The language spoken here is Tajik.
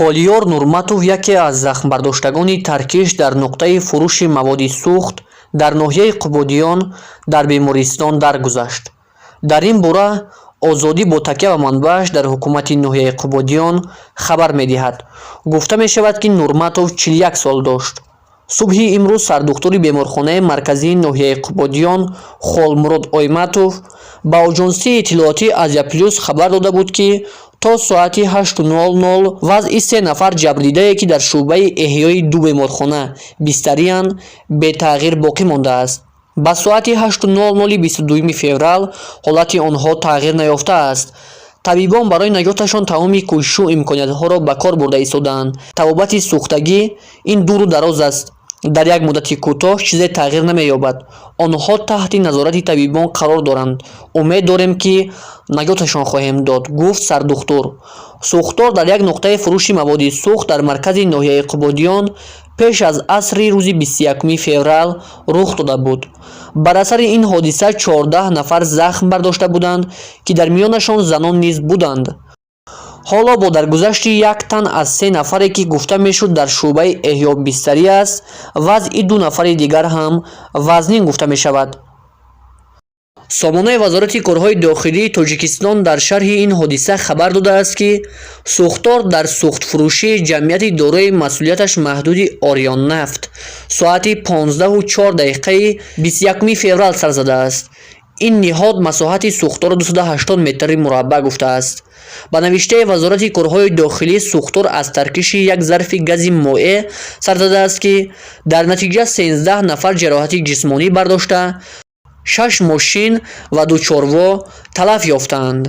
Холиёр Нурматов, яке аз захмбардоштагони таркиш дар нуқтаи фурӯши маводи сӯхт дар ноҳияи Қубодиён, дар бемористон даргузашт. Дар ин бора Озодӣ бо такя ба манбааш дар ҳукумати ноҳияи Қубодиён хабар медиҳад. Гуфта мешавад, ки Нурматов 41 сол дошт. Субҳи имрӯз сардухтури беморхонаи марказии ноҳияи Қубодиён Холмурод Ойматов ба оҷонсии иттилоотии Азия Плюс хабар дода буд, ки то соати 8:00 вазъи се нафар ҷабрдидае, ки дар шӯъбаи эҳёи ду беморхона бистариянд, бетағйир боқӣ мондааст. Ба соати 8:00 22 феврал ҳолати онҳо тағйир наёфтааст. Табибон барои наҷоташон тамоми кӯшишу имкониятҳоро ба кор бурда истодаанд. Табобати сӯхтагӣ ин дуру дароз аст, дар як муддати кӯтоҳ чизе тағйир намеёбад. Онҳо таҳти назорати табибон қарор доранд, умед дорем, ки наҷоташон хоҳем дод, гуфт сардухтур. Сӯхтор дар як нуқтаи фурӯши маводи сӯхт дар маркази ноҳияи Қубодиён пеш аз асри рӯзи 21 феврал рух дода буд. Бар асари ин ҳодиса 14 нафар захм бардошта буданд, ки дар миёнашон занон низ буданд. Ҳоло бо даргузашти як тан аз се нафаре, ки гуфта мешуд дар шӯъбаи эҳё бистарӣ аст, вазъи ду нафари дигар ҳам вазнин гуфта мешавад. Сомонаи Вазорати корҳои дохилии Тоҷикистон дар шарҳи ин ҳодиса хабар додааст, ки сӯхтор дар сӯхтфурӯшии ҷамъияти дорои масъулияташ маҳдуди Ориённафт соати 15:04 дақиқаи 21 феврал сар задааст. Ин ниҳод масоҳати сӯхторро 280 метри мураббаъ гуфтааст. Ба навиштаи Вазорати корҳои дохилӣ, сӯхтор аз таркиши як зарфи гази моеъ сар задааст, ки дар натиҷа 13 нафар ҷароҳати ҷисмонӣ бардошта, шаш мошин ва ду чорво талаф ёфтаанд.